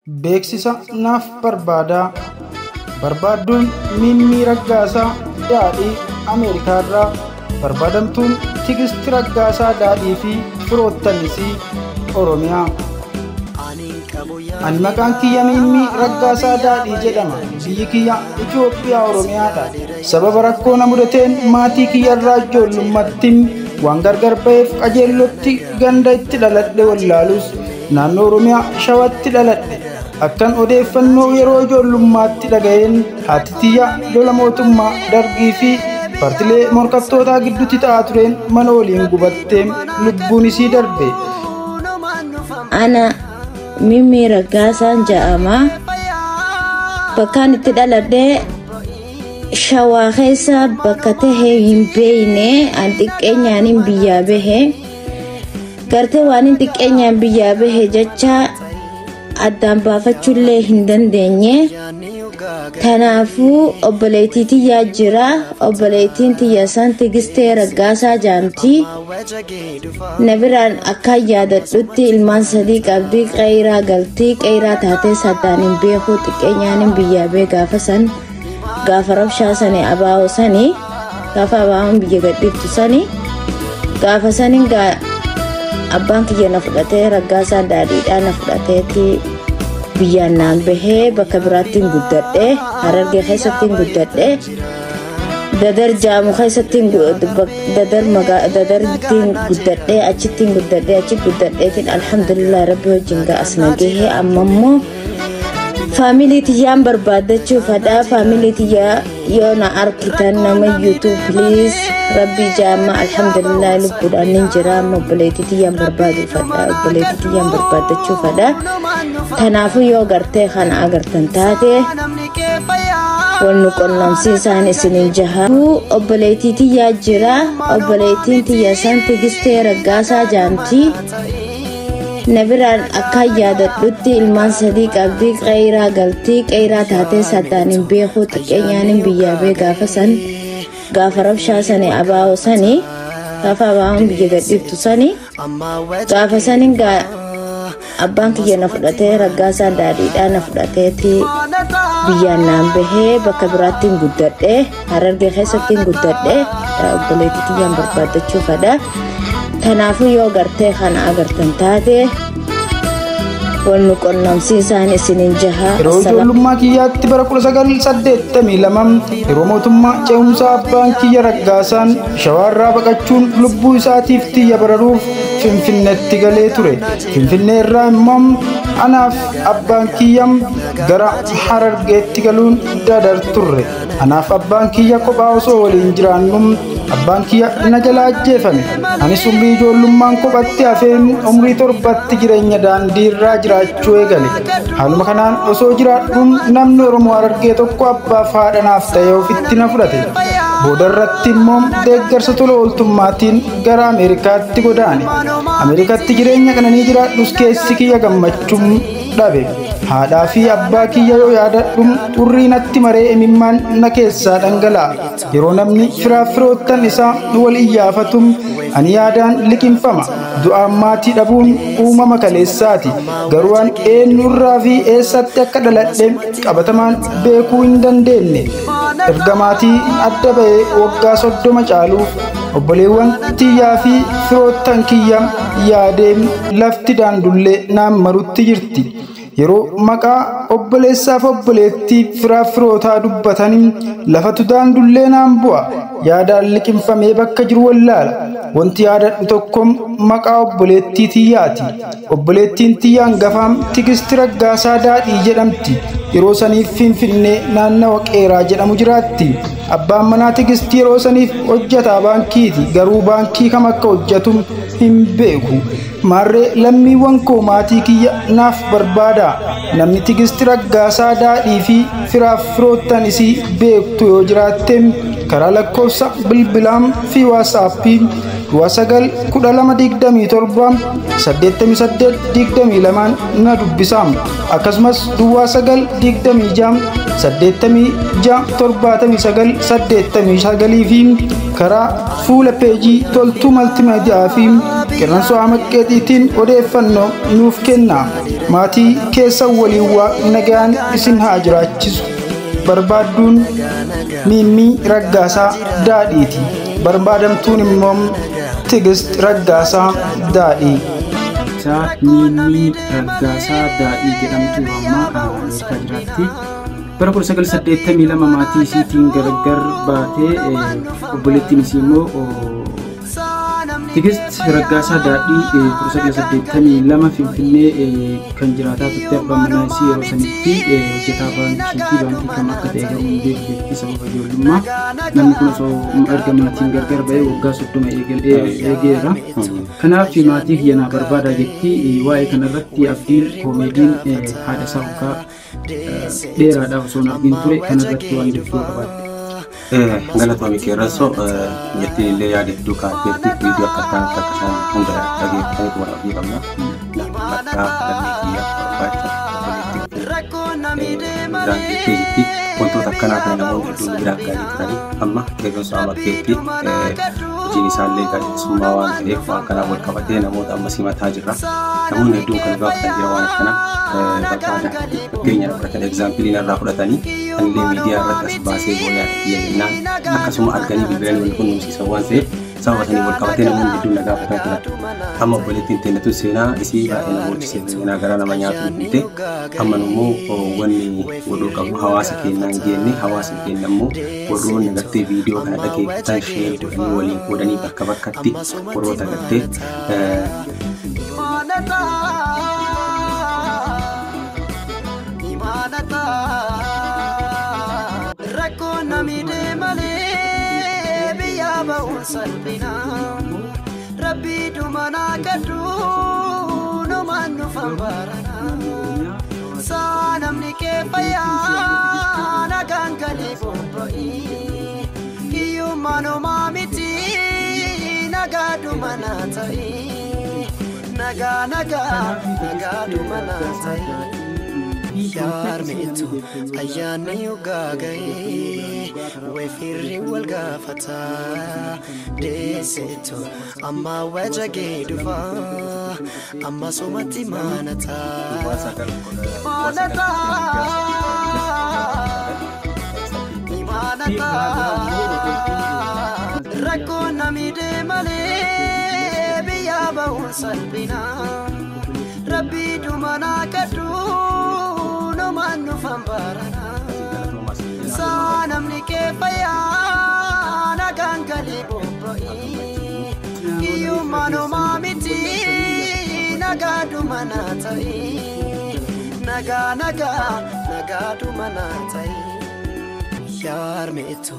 Beeksisa naaf barbaadaa. Barbaadduun Miimmii Raggaasaa Daadhii Ameerikaarraa, barbaadamtuun Tigisti Raggaasaa Daadhii fi firoottanisii Oromiyaa. Ani maqaan kiyya Miimmii Raggaasaa Daadhii jedhama. Biyyi kiyya Itoophiyaa Oromiyaadha. Sababa rakkoo na mudateen maatii kiyyarraa ijoollummaatti waan gargar ba'eef qajeellotti ganda itti dhaladhe wallaalus naannoo Oromiyaa Shawatti dhaladhe. Akkan odeeffannoo yeroo ijoollummaatti dhaga'een haati tiyya lola mootummaa Dargii fi paartilee morkattootaa gidduutti ta'aa tureen mana waliin gubattee lubbuun isii darbe. Ana Miimmii Raggaasaan jedhama. Bakkaan itti dhaladhe Shawaa keessa bakka tahe hin beekne, an xiqqeenyaan biyyaa bahe. Gartee waan hin xiqqeenyaan biyyaa bahe jecha addaan baafachuullee hin dandeenye. Kanaafuu obboleettii tiyyaa jira. Obboleettiin tiyya san Tigistee Raggaasaa jaamti. Na biraan akka yaadadhutti ilmaan 3 qabdi. Qeeraa galti. Qeeraa taatee saddaan hin beeku, xiqqeenyaan biyyaa bee gaafa san, gaafa rabshaa sani, abaa'oo sani, gaafa abaa'oon biyya gadhiiftu sani, gaafa sani abbaan kiyya na fudhatee, Raggaasaa Daadhiidhaa na fudhateeti biyyaan naan bahee bakka biraatti hin guddadhe. Harargee keessatti hin guddadhe. Dadar jaamu keessatti, Dadar Dadaritti hin guddadhe, achitti hin guddadhe, achi guddadheetiin alhamdulillah rabbi wajjin as na gahe. Amma immoo faamilii tiyyaan barbaaddachuuf hadhaa faamilii tiyyaa yoo na arkitan nama YouTube, please, rabbi jaama alhamdulillah lubbuudhaan nin jira. Amma obboleettii tiyyaan barbaaduuf hadhaa obboleettii tiyyaan barbaaddachuuf hadhaa. Kanaafuu yoo gartee kana agartan taate wal nu qunnamsiisaan isinin jaha. Obboleettii tiyyaa jira. Obboleettiin tiyya san Tigistee Raggaasaa jaamti. Na biraan akka yaadadhutti ilmaan 3 qabdi. Qeeraa galti. Qeeraa taatee saddaan hin beeku, xiqqeenyaan biyyaa bee gaafa san, gaafa rabshaa sani, abaa'oo sani, gaafa abaa'oon biyya gadhiiftu sani, gaafa sani abbaan kiyya na fudhatee, Raggaasaa Daadhiidhaa na fudhateeti biyyaan naan bahee bakka biraatti hin guddadhe. Harargee keessatti hin guddadhe. Obboleettii tiyyaan barbaaddachuuf hadha. Kanaafuu yoo gartee kana agartan taate wal nu qunnamsiisaan isinin jaha. Yeroo ijoollummaa kiyyaatti bara 1982 yeroo mootummaa ce'umsaa abbaan kiyya Raggaasaan Shawaarraa baqachuun lubbuu isaatiif tiyya bararuuf Finfinneetti galee ture. Finfinnee irraa immoo anaaf abbaan kiyya gara Harargeetti galuun Dadar turre. Anaaf abbaan kiyya kophaa osoo waliin jiraannu abbaan kiyya na jalaa ajjeefame. Anis umrii ijoollummaan kophatti hafeen umrii 7tti jireenya daandii irraa jiraachuu eegale. Haaluma kanaan osoo jiraadhuun namni Oromoo Harargee tokko abbaaf haadha naaf ta'ee ofitti na fudhate. Booda irratti immoo deeggarsa tola ooltummaatiin gara Ameerikaatti godaane. Ameerikaatti jireenya qananii jiraadhus keessi kiyya gammachuu dhabe. Haadhaa fi abbaa kiyya yoo yaadadhu urrii natti maree imimmaan na keessaa dhangala'a. Yeroo namni firaaf firoottan isaa wal iyyaafatu ani yaadaan liqimfama. Du'aan maatii dhabuun uumama kaleessaati. Garuu an eenyurraa fi eessatti akka dhaladhe qabatamaan beekuu hin dandeenye. Erga maatii adda ba'ee waggaa 30 caaluuf obboleewwan tiyyaa fi firoottan kiyya yaadee lafti daandullee naan marutti jirti. Yeroo maqaa obboleessaaf obboleettii firaaf firootaa dubbatanii lafatu daandullee naan bu'a. Yaadaan liqimfamee bakka jiru wallaala. Wanti yaadadhu tokko maqaa obboleettii tiyyaati. Obboleettiin tiyya hangafaam Tigisti Raggaasaa Daadhii jedhamti. Yeroo saniif Finfinnee naannawa Qeeraa jedhamu jiraatti. Abbaan manaa Tigisti yeroo saniif hojjetaa baankiiti. Garuu baankii kam akka hojjetu hin beeku. Maarree lammiiwwan koo maatii kiyya naaf barbaada. Namni Tigisti Raggaasaa Daadhii fi firaaf firoottan isii beektu yoo jiraatte karaa lakkoofsa bilbilaa fi WhatsAppii 9 12 27 88 22 na dubbisa. Akkasumas 9 26 86 79 89 fi karaa fuula peejii Toltuu Maltimeediyaa fi Qeerransoo Amaqqeexiitiin odeeffannoo nuuf kenna. Maatii keessan waliin waa nagaan isin haa jiraachisu. Barbaadduun Miimmii Raggaasaa Daadhiiti. Barbaadamtuun immoo Tigist Raggaasaa Daadhii. Isaa Miimmii Raggaasaa Daadhii jedhamtu ammaa Ameerikaa jiraatti. Bara 1982 maatii isiitiin gargar baatee obboleettiin isii immoo Tigist Raggaasaa Daadhii 1982 Finfinnee kan jiraataa turte. Abbaan manaa isii yeroo sanitti hojjetaa baankii fi baankii kam akka ta'e garuu hin beeku jetti sababa ijoollummaa. Namni kun osoo erga maatiin gargar ba'ee waggaa 30 eegeera. Kanaaf maatii kiyya barbaada jetti. Waa'ee kanarratti Abdiin Koomeediin haadha isaa waggaa dheeraadhaaf osoo hin argin ture kanarratti waan jechuu qabaatte. Galatoomii Qeerransoo, jettiin illee yaada hedduu kaafteetti. Viidiyoo akka ta'an akka isaan hunda dhageeffatanii xumura abdii qabna. Namni akka lammii biyya barbaacha obboleettii jirti. Wantoota akkanaa kana namoonni hedduun bira akka jirtanii amma Qeerransoo Amakkeetti hojiin isaallee gaazexeessummaa waan ta'eef waan kanaan wal qabatee namoota amma simataa jirra. Namoonni hedduun kan gaafatan jira waan akkana barbaada. Fakkeenya fudhatan, example narraa fudhatanii anillee miidiyaa irratti as baasee booyaa biyya jennaan akkasuma arganii bilbilan wal qunnamsiisan waan ta'eef sababa sanii wal qabatee namoonni hedduun na gaafataa turan. Amma obboleettiin teennatu seenaa isii baay'ee nama boochisee seenaa garaa nama nyaatu himte. Amma immoo wanni godhuu qabnu hawaasa keenyaan geenne, hawaasa keenya immoo warroonni gartee viidiyoo kana dhageeffatan share godhanii waliin qoodanii bakka bakkatti warroota gartee Rakkoo namidee malee biyya ba'uun salphina. Rabbii dumanaa kadhu numaan nufan barana. Saa namni kee fayyaa nagaan galii bobba'ii. Hiyyummaan homaa miti nagaa dumanaa ta'ii. Nagaa nagaa nagaa dumanaa ta'ii. Yaarmeetu ayyaanni yoggaa ga'ee weefirri wal gaafataa deesseetu amma wajjagee dhufa amma sumatti maanataa. Maanataa maanataa rakkoo namidee malee biyya ba'uun salphina. Rabbii dumanaa kadhu numaan nufan barana. Saa namni kee fayyaa nagaan galii bobba'ii. Hiyyummaan homaa miti nagaa dumanaa ta'ii. Nagaa nagaa nagaa dumanaa ta'ii. Yaarmeetu.